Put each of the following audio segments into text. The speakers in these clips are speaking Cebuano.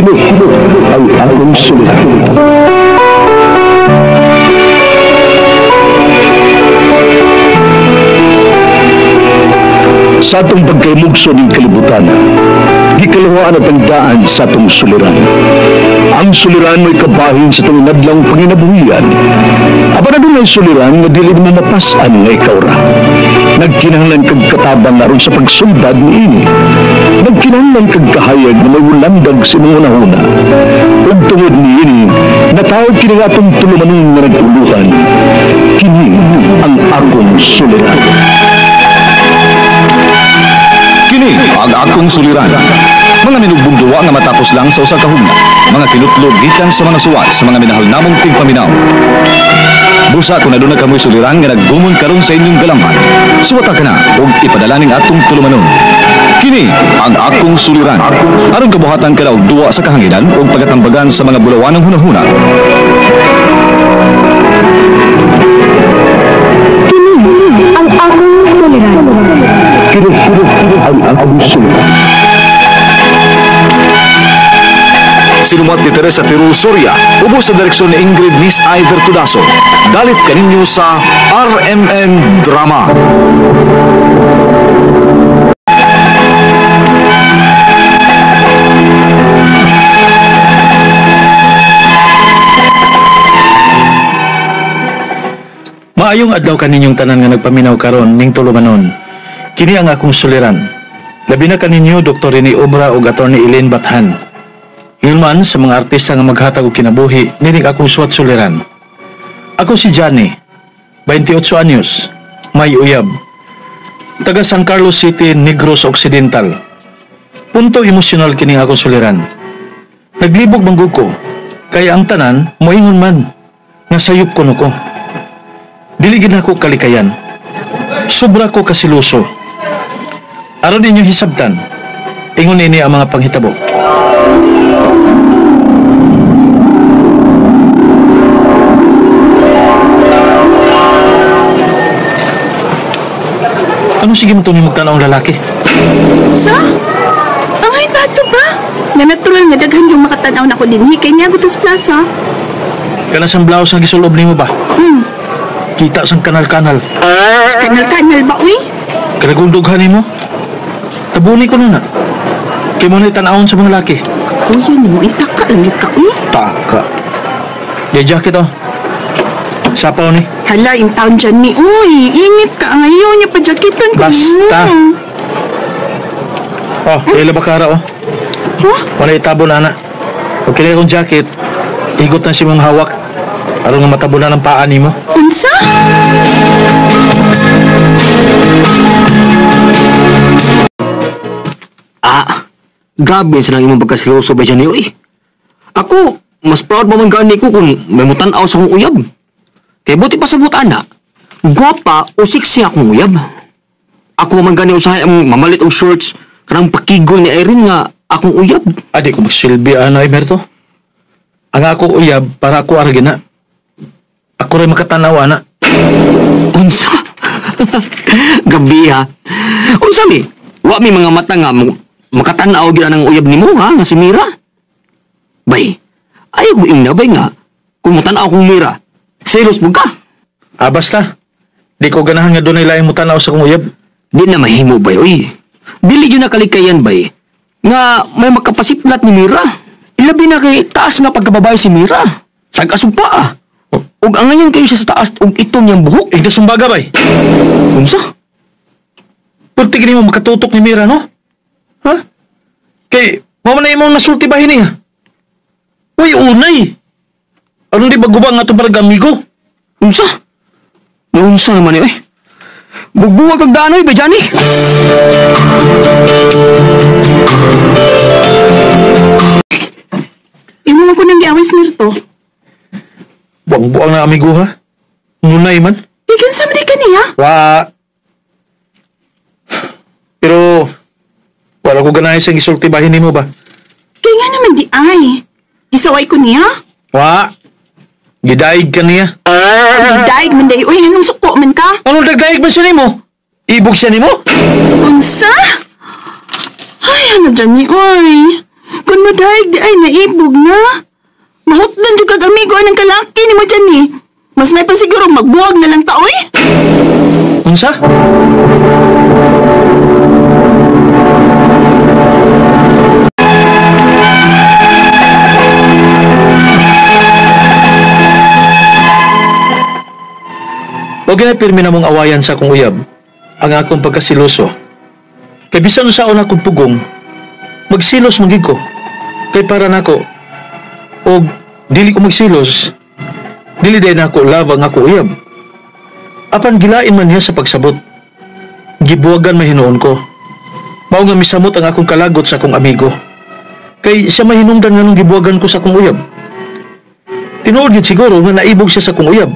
Kini ang akong suliran. Sa atong pagkaymugso ng kalibutan, gikaluhaan at ang daan sa atong suliran. Ang suliran mo'y kabahin sa itong inadlang panginabuhian. Aba na doon ay suliran nga dili mo mapasan nga ikaw ra. Nagkinahanglan kag katabang aron sa pagsuldad ni ini. Nagkinahanglan kag kahayag na may ulandag sa imong hunahuna. Ug tungod ni ini, natawag kini nga atong tulumanon nga nag-uluhan. Kini ang akong suliran. Kini ang akong suliran. Mga minugbong duwa nga matapos lang sa usa ka hugna. Mga kinutlog gikan sa mga suwat sa mga minahal namong tigpaminaw. Busa kung aduna kamoy suliran nga naggumon karon sa inyong galamhan, suwata ka na ug ipadala ning atong tulumanon. Kini ang akong suliran. Aron kabuhatan ka na og duwa sa kahanginan ug pagatambagan sa mga bulawanong hunahuna. Kini ang akong suliran. Kini ang akong suliran. Sinumat ni Teresa Tirul Soria, ubos sa direksyon ni Ingrid Miss Iver Tudaso. Dalit kaninyo sa RMN Drama. Maayong adlaw kaninyong tanan nga nagpaminaw karon ning tulumanon. Kini ang akong suliran. Labi na kaninyo Dr. Rene Obra ug Attorney Elaine Bathan. Yun man sa mga artista nga maghatag og kinabuhi, nining akong suwat suliran. Ako si Johnny, 28 anyos, may uyab. Taga San Carlos City, Negros Occidental. Punto emosyonal kining akong suliran. Naglibog manggug ko, kaya ang tanan moingon man nga sayop kuno ko. Dili gid nako kalikayan. Sobra ko kasiluso. Aron ninyo hisabtan, ingon nini ang mga panghitabo. Ano sige mo ito ni magtanaw ang lalaki? Sa? Angay bato ba? Nga natural nga daghan yung makatanaw na ko dinhi kay niya gutos plaza. Kana sang blouse nga gisulob nimo ba? Kita sang kanal-kanal. Sa kanal-kanal ba, uy? Kanagong dughan nimo? Tabuni ko na na. Kay mo na itanawon sa mga laki. Kuya nimo, itaka lang yun ka, uy. Taka. Di jacket, oh. Sapaw ni. Hala, in town dyan ni. Uy, init ka ngayon. Yung pa-jacketan ko. Basta. Oh, ila bakara, oh. Huh? Wala itabo na, anak. Okay na akong jacket. Igot na si mong hawak. Aron nga matabo na ng paa nimo. Unsa? Ah, grabe sa nang imong pagkasiloso ba dyan, uy. Ako, mas proud pa man gani ko kung may mutan-aw sa akong uyab. Kay buti pa sa ana, gwapa o sexy akong uyab. Ako man gani usahay ang mamalit og shorts kanang pakigol ni Irene nga akong uyab. Adi ko magsilbi ana Emerto. Ang akong uyab para ako argina. Ako rin makatanaw ana. Unsa? Gabi ha. Unsa mi? Wa mi mga mata nga makatanaw gyud ang uyab nimo ha nga si Mira. Bay, ayaw ko ingna bay nga kung mutanaw kong Mira. Selos mo ka. Ah, basta. Di ko ganahan nga dunay laing mutanaw sa kong uyab. Di na mahimo bay, uy. Dili yun nakalikayan bay. Nga may makapasiplat ni Mira. Ilabi na kay taas nga pagkababae si Mira. Tag-asog pa ah. Ug angayan kayo siya sa taas ug itom niyang buhok. Eh, nasumbaga bay. Unsa? Pwerte gini mo makatutok ni Mira, no? Ha? Kay, mao man na imong nasulti ba hini, ha? Uy, unay. Ano di ba gubang nga itong parang amigo? Unsa? Naunsa naman eh. Bugbuwag kag danoy ba, Johnny? Imo man ko nang giawis Mirto. Buang-buang na amigo, ha? Ngunay man. Ikan sa man ka niya? Wa. Pero, wala ko ganahin siyang gisulti ba hini mo ba? Kaya nga naman di ay. Gisaway ko niya? Wa. Gidaig ka niya. Gidaig man dahi. Uy, anong suko man ka? Anong dagdaig man siya nimo? Ibog siya nimo? Unsa? Ay, ano dyan ni? Uy, kung Madaig di ay naibog na. Mahutdan jud kag amigo anang kalaki nimo Johnny. Mas may pasiguro magbuwag na lang ta oy. Unsa? Huwag na pirmi na mong awayan sa akong uyab ang akong pagkasiloso. Kay bisan unsaon akong pugong, magsilos man gid ko. Kay para nako, og dili ko magsilos, dili day nako love ang ako uyab. Apan gilain man niya sa pagsabot. Gibuwagan mahinuon ko. Mao nga misamot ang akong kalagot sa akong amigo. Kay siya mahinungdan nga nung gibuwagan ko sa akong uyab. Tinuod gid siguro nga naibog siya sa akong uyab.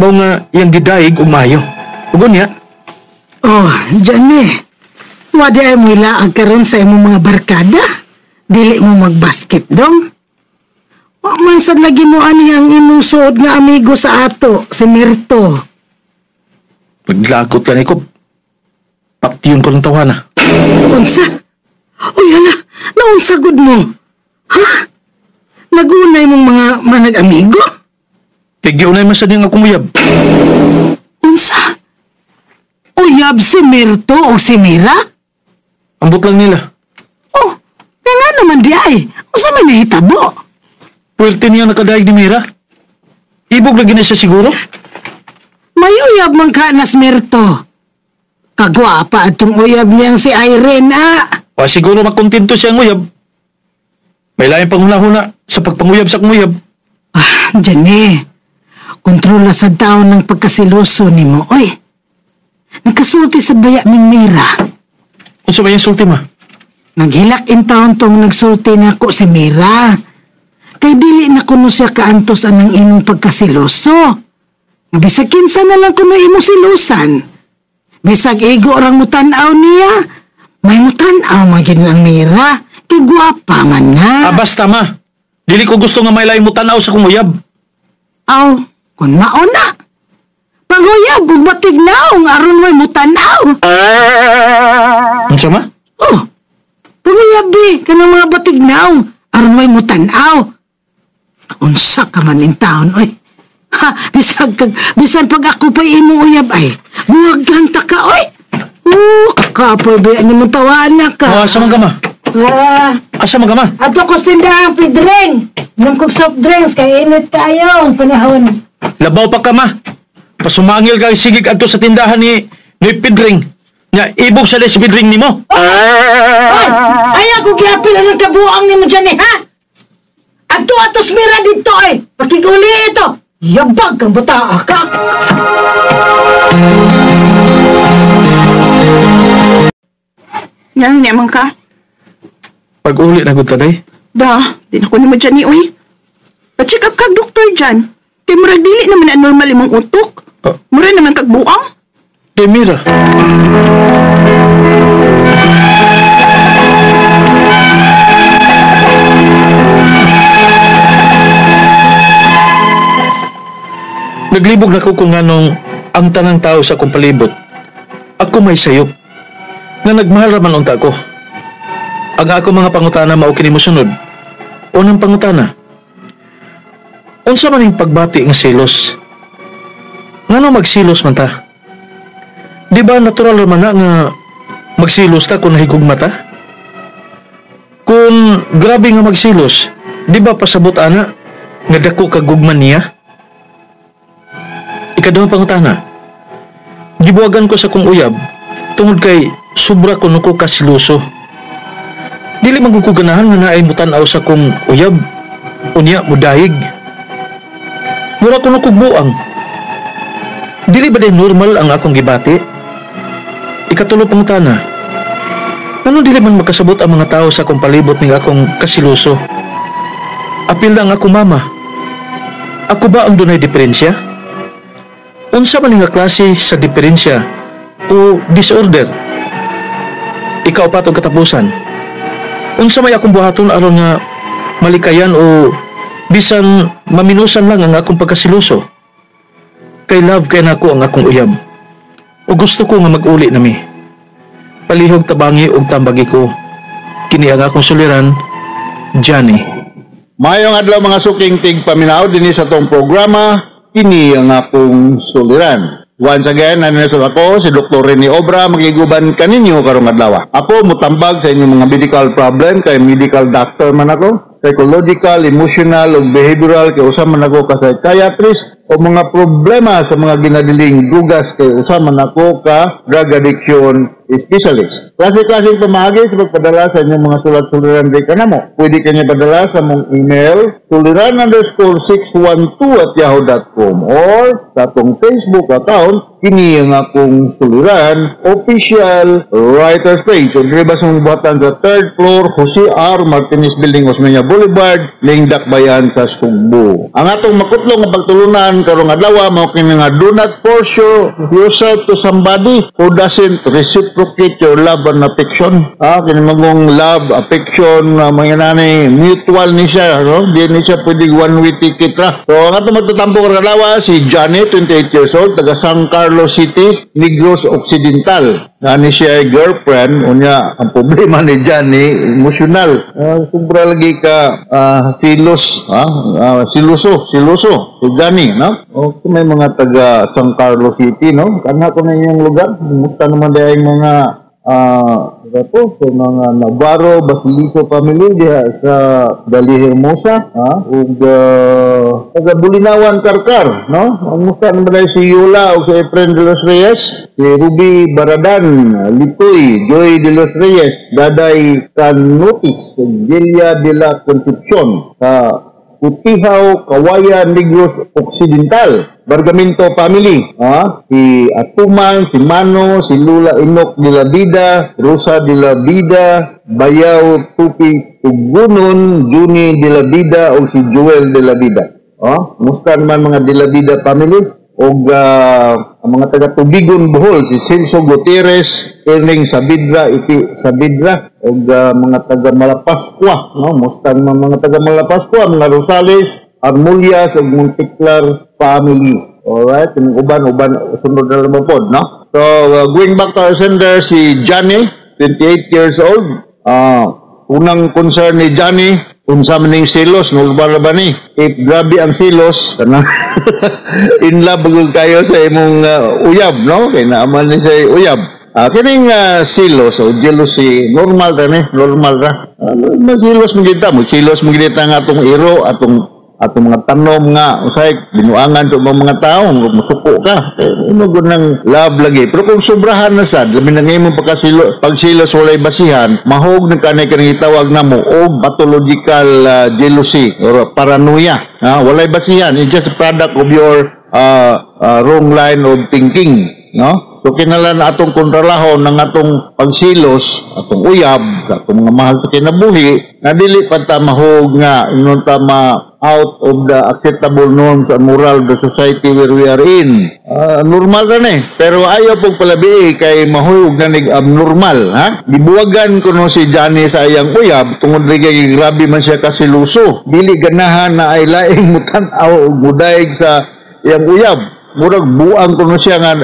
Mao nga iyang gidaig og maayo. Ugon niya. Oh, Johnny. Wadi ay mo ilaag karon sa imong mga barkada. Dili mo magbasket dong. Wa man sad lagi mo ani ang imong suod nga amigo sa ato, si Mirto. Paglagot ka ni ko. Paktiyon ko ng tawana. Unsa? Uy, hala, naunsa gud mo? Ha? Nagunay mong mga manag-amigo? Tigyo-unay man sa niyang akong uyab. Unsa? Uyab si Mirto o si Mira? Ambot lang nila. Oh, kaya nga naman di ay. Unsa may nahitabo? Puwerte niya nakadaig ni Mira. Ibog lagi na siya siguro. May uyab man ka nas Mirto. Kagwapa atong uyab niyang si Irene, ah. O siguro makontento siya ang uyab. May laing panghuna-huna sa pagpanguyab sa akong uyab. Ah, Johnny. Kontrola sa taon ng pagkasiloso ni mo. Oy, nagkasulti sa baya ning Mira. Unsa ba yung sulti, ma? Naghilak in taon tong nagsulti na ako si Mira. Kay dili na kuno siya kaantos anang imong pagkasiloso. Bisag kinsa na lang kuno imong silusan. Bisag igo orang mutan-aw niya. May mutan-aw magin ang Mira. Kay gwapa man na. Ah, basta, ma. Dili ko gusto nga may laing mutan-aw sa kong uyab. Aw, kun mauna. Panguyab, ug batig naong aron may mutan-aw. Unsa, ma? Oh, panguyab bi, kanang mga batig naong aron may mutan-aw. Unsa ka man in taon, oy. Ha, bisan pag ako pa'y imong uyab ay, buwag ganta ka, oy. Kakapoy ba yan imong tawana ka? Oh, asa man ka, ma? Ah, Asa man ka, ma? ato ko tindahan, pidring. Inom kog soft drinks, kay init kayo ang panahon. Labaw pa ka, ma. Pasumangil ka sigig adto sa tindahan ni Pidring. Nya ibog sa si Pidring nimo. Oy, ayaw ko gihapil ang kabuang nimo dyan eh, ha? Adto atos mira dito eh. Pakiguli ito. Yabag kang bata ka. Yang niya man ka. Pag-uli na gud ta day. Da, di na ko nimo Johnny oy. Pa-check up kag doktor dyan. Kay murag dili naman na normal imong utok. Oh. Mura naman kag buang. Kay Mira. Naglibog na ko kung nganong ang tanang tao sa akong palibot. Ako may sayop. Nga nagmahal raman unta ko. Ang ako mga pangutana mao kini mosunod. Unang pangutana. Unsa man ning pagbati nga selos? Ngano magsilos man ta? Di ba natural raman na nga magsilos ta kung nahigugma ta? Kung grabe nga magsilos, di ba pasabot ana nga dako kag gugma niya? Ikaduhang pangutana. Gibuwagan ko sa kong uyab tungod kay sobra kuno ko kasiluso. Dili man ko ganahan nga naay mutan-aw sa kong uyab unya mudahig. Mura kuno kog buang. Dili ba din normal ang akong gibati? Ikatulo pangutana. Ngano dili man makasabot ang mga tao sa akong palibot ning akong kasiluso? Apil na ang akong mama. Ako ba ang dunay diferensya? Unsa man nga klase sa diferensya o disorder? Ikaw pa itong katapusan. Unsa may akong buhaton aron nga malikayan o bisan maminusan lang ang akong pagkasiluso? Kay love kay nako ang akong uyab. O gusto ko nga mag-uli nami. Palihog tabangi og tambagi ko. Kini ang akong suliran, Johnny. Maayong adlaw, mga suking tigpaminaw, dinhi sa atong programa, Kini ang Akong Suliran. Once again, nandito sa ako, si Dr. Rene Obra, makiguban kaninyo karong adlaw. Ako mutambag sa inyong mga medical problem kay medical doctor man ako, psychological, emotional ug behavioral kay usa man ako ka psychiatrist, o mga problema sa mga ginadiling drugas kay usa man ako ka drug addiction specialist. Klase-klaseng pamaagi sa pagpadala sa inyong mga sulat-suliran di kanamo. Pwede kanyo padala sa mong email suliran_612@yahoo.com or sa atong Facebook account, Kini ang Akong Suliran Official Writers Page. O diri ba sa mong buhatan sa third floor, Jose R. Martinez Building, Osmeña Boulevard, Lingdak Bayan sa Sugbo. Ang atong makutlong nga pagtulunan karong adlaw mao kini nga do not force yourself to somebody who doesn't reciprocate your love and affection. Kini magong love, affection, mga nani, mutual ni siya, no? Di ni siya pwede one way ticket ra. So ang atong magtatampo karong adlaw si Johnny, 28 years old, taga San Carlos City, Negros Occidental. Nani siya ay girlfriend, unya ang problema ni Johnny, emotional. Sobra lagi ka silos, siluso, siluso, si Johnny, no? O may mga taga San Carlos City, no? Kana ko na inyong lugar, kumusta naman dahil mga po sa mga Navarro Basilico family diha sa Dali Hermosa, ug taga Bulinawan Karkar, no? Kumusta naman dahil si Yula ug si Efren de los Reyes, si Ruby Baradan Litoy, Joy de los Reyes, Daday Canutis, Delia de la Concepcion sa Putihaw, Kawayan, Negros Occidental. Bargaminto family, si Atuman, si Mano, si Lula Inok de la Vida, Rosa de la Vida, Bayaw Tupi Tugunon, Juni de la Vida o si Joel de la Vida. Musta naman mga de la Vida family? Og ang mga taga Tubigon Bohol, si Celso Gutierrez, Erling Sabidra, Iti Sabidra, og mga taga Malapascua, no? Musta naman mga taga Malapascua, mga Rosales, Armulias ug Monticlar family. Alright, yung uban-uban sunod na naman pod, no? So, going back to our sender, si Johnny, 28 years old. Unang concern ni Johnny, unsa man ning silos, normal ba ni? If grabe ang silos, kanang in love gud kayo sa imong uyab, no? Kay naaman ni sa uyab. Kining silos o jealousy, normal ra ni, normal ra. Masilos mo gid ta, mo silos mo gid ta nga atong iro, atong mga tanom nga usay binuangan sa mga tao, musuko ka, eh, imo gud ng love lagi. Pero kung sobrahan na sad, labi na imong pagkasilo, pagsilos walay basihan, mahog na kanay kanang gitawag namo og pathological jealousy or paranoia. Walay basihan, it's just a product of your wrong line of thinking, no? So kinalan atong kontrolahon ng atong pagsilos, atong uyab, atong mga mahal sa kinabuhi, na dili pa ta mahog nga ingon ta ma out of the acceptable norms and moral of the society where we are in. Normal ra ni. Pero ayaw pong palabi kay mahuyog na nig abnormal, ha? Gibuwagan kuno si Johnny sa iyang uyab tungod rin kay grabe man siya kasiluso. Dili ganahan na ay laing mutan-aw og mudayeg sa iyang uyab. Murag buang kuno siya nga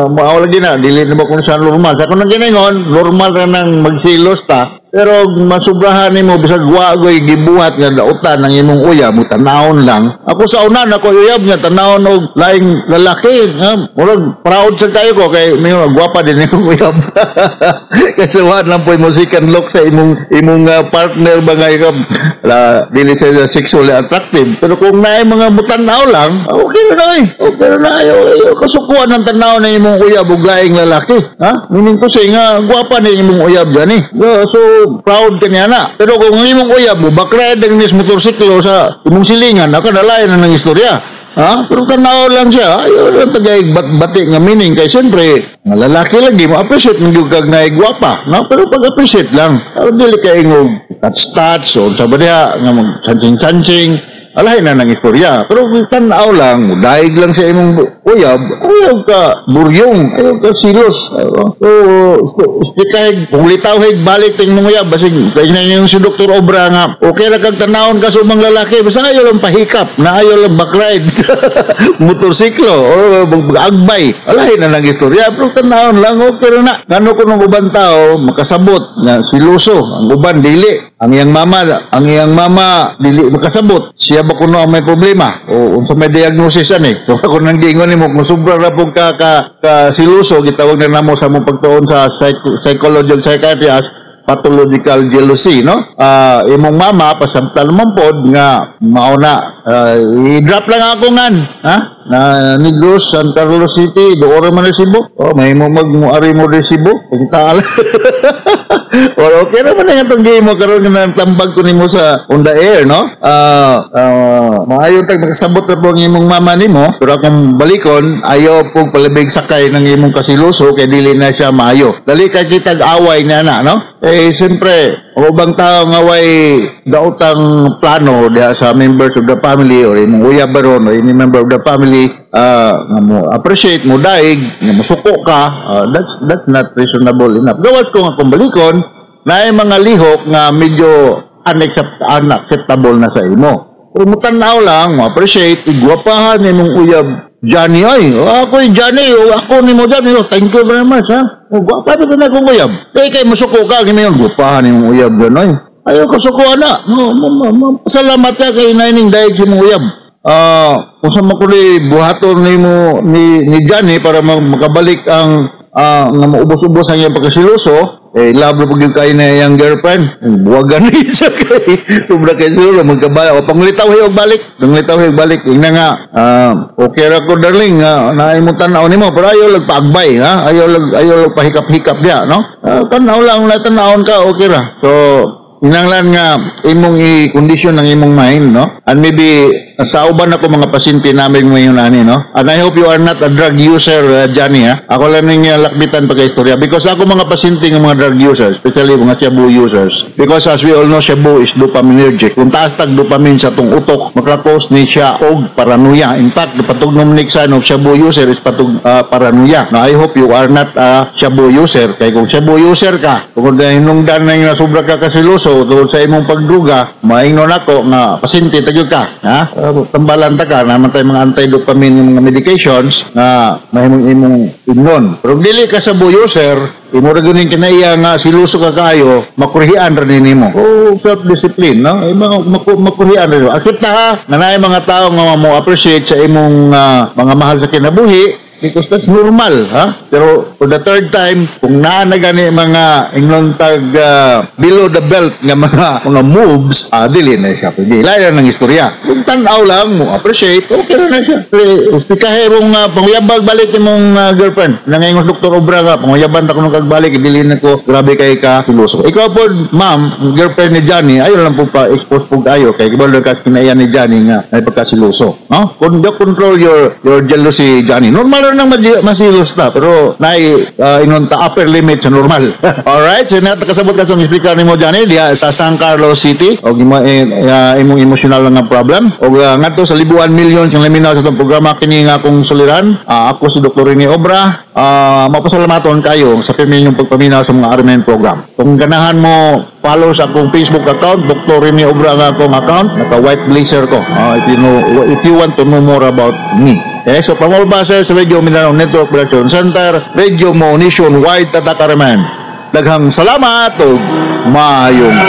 mao lagi na dili na ba kuno siya normal. Sa kuno giningon, normal ra nang magsilos ta. Pero masubrahan nimo bisag wa goy gibuhat nga dautan ang imong uyab, mo tanawon lang. Ako sa una nako uyab nga tanawon og laing lalaki, nga murag proud sa kayo ko kay may gwapa din imong uyab. Kasi wa lang po mo second look sa imong partner ba nga ikaw la dili siya sexually attractive. Pero kung naay mga mutan-aw lang, okay na eh. Okay na ayo, ayo kasukuan ng tanaw na imong uyab og laing lalaki. Ha? Meaning ko say nga gwapa ni imong uyab gani. So proud ka niya na. Pero kung ang imong uyab mo, bakride ang nis motorsiklo sa imong silingan, ako nalain na ng istorya. Ha? Pero tanaw lang siya, ayaw lang tagay bat-bati nga meaning kay siyempre, nga lalaki lagi mo appreciate mo kag naay gwapa, no? Pero pag appreciate lang, aron dili kay ingog touch touch o sa ba diha nga mag sansing-sansing. Alahin na ng istorya. Pero kung tanaw lang, daig lang sa imong uyab, ayaw ka buryong, ayaw ka silos. So, speakahig, kung litawhig, balik ting mong uyab, basig, kaya na yung si Dr. Obra nga, okay ra kag tanawon ka sa ubang lalaki, basta ayaw lang pahikap, na ayaw lang backride, motorsiklo, o agbay. Alahin na ng istorya, pero tanawon lang, okay ra na. Ngano ko nung uban tao, makasabot, nga siluso, ang uban, dili. Ang iyang mama, dili makasabot. Siya ba kuno ang may problema? O unsa may diagnosis ani? So ako nang giingon nimo kung sobra ra pug ka siluso, gitawag na namo sa mong pagtuon sa psychology ug psychiatry as pathological jealousy, no? Imong mama pasamtal man pod nga mao na, i-drop lang ako ngan, ha? Na Negros, San Carlos City, doon man resibo. Oh, may mo magmuari mo resibo. Kung taal. Or okay naman na itong game mo karon nga tambag ko nimo sa on the air, no? Maayo tag makasabot ra po ang imong mama nimo, pero akong balikon, ayaw pong palibig sakay ng imong kasiluso kay dili na siya maayo. Dali kay kitag away niya na, no? Eh siyempre, ang ubang tao nga way daotang plano diha sa members of the family or imong uyab baron or any member of the family nga mo appreciate mo daig nga mosuko ka, that's not reasonable enough. Gawat ko nga kung balikon naay mga lihok nga medyo unacceptable na sa imo. Pero mutan-aw lang, mo appreciate, igwapahan imong uyab Johnny ay. O, ako yung Johnny, o, ako ni mo Johnny, o, thank you very much, ha. O, gwapa pa na akong uyab. Kaya kay musuko ka, gini yung gwapahan imong uyab ganoy. Ayaw ka suko ana. Salamat ka kay naining daig si mong uyab. Kung sa makuli buhaton nimo ni Johnny para makabalik ang nga maubos-ubos ang iyang pagkasiluso, eh love na pag yung kayo na iyang girlfriend. Buwagan na isa kay sobra kay siguro magkabalik. O panglitaw hiyog balik, panglitaw hiyog balik. Ingna nga, okay ra ko darling, naay mo tan-aw nimo pero ayaw lag paagbay, ha? Ayaw lag pahikap-hikap diya, no? Tan-aw lang, na tan-awon ka, okay ra. So inanglan nga imong i-condition ng imong mind, no? And maybe sa uban ako mga pasyente namin ngayon ani, no? And I hope you are not a drug user, Johnny, ha? Ako lang ning lakbitan pagka-istorya because ako mga pasyente ng mga drug users, especially mga shabu users, because as we all know, shabu is dopaminergic. Kung taas tag dopamine sa tong utok, makakos ni siya og paranoia. In fact, the patugnomnic sign of shabu user is patug paranoia. Now, I hope you are not a shabu user. Kay kung shabu user ka, kung hinungdan na yung sobra ka kasiluso tungod sa imong pagduga, maingnon ako nga pasyente tagyod ka, ha? Tambalan ta ka naman tayo mga anti-dopamine yung mga medications na mahimong imong imnon. Pero dili ka sa user, imo ra gyud kinaiya nga siluso ka kaayo, makurihian ra nimo. Oh, self-discipline, no? Makurihian ra nimo. Accept ha, na naay mga tao nga mo appreciate sa imong mga mahal sa kinabuhi because that's normal, ha? Pero for the third time, kung naa na gani mga ingnon tag below the belt nga mga moves, dili na siya pwede. Layo ng istorya. Kung tan-aw lang mo appreciate, okay na siya. Pikahe mong panguyabag balik imong girlfriend. Nangaingon Dr. Obra nga panguyaban ta kuno kag balik, dili na ko grabe kay ka siluso. Ikaw po, ma'am, girlfriend ni Johnny, ayo lang po pa expose po kayo kay kibalo ka kinaiyan ni Johnny nga may pagkasiluso, no? Kung you control your jealousy, Johnny. Normal nang masilos na, pero naay ingon ta upper limit sa normal. Alright, so nakasabot ka sa explicar nimo Johnny diha sa San Carlos City og imong emotional nga problem og ngadto sa libuan milyon siyang laminaw sa itong programa kini nga akong suliran. Ako si Dr. Rene Obra. Mapasalamaton kayo sa pirmi inyong pagpaminaw sa mga RMN program. Kung ganahan mo follow sa akong Facebook account, Dr. Rene Obra nga akong account, naka white blazer ko. If you want to know more about me. Okay, so from all bases, Radio Mindanao Network Production Center, Radio Mo Nationwide, Tatak RMN. Daghang salamat ug maayong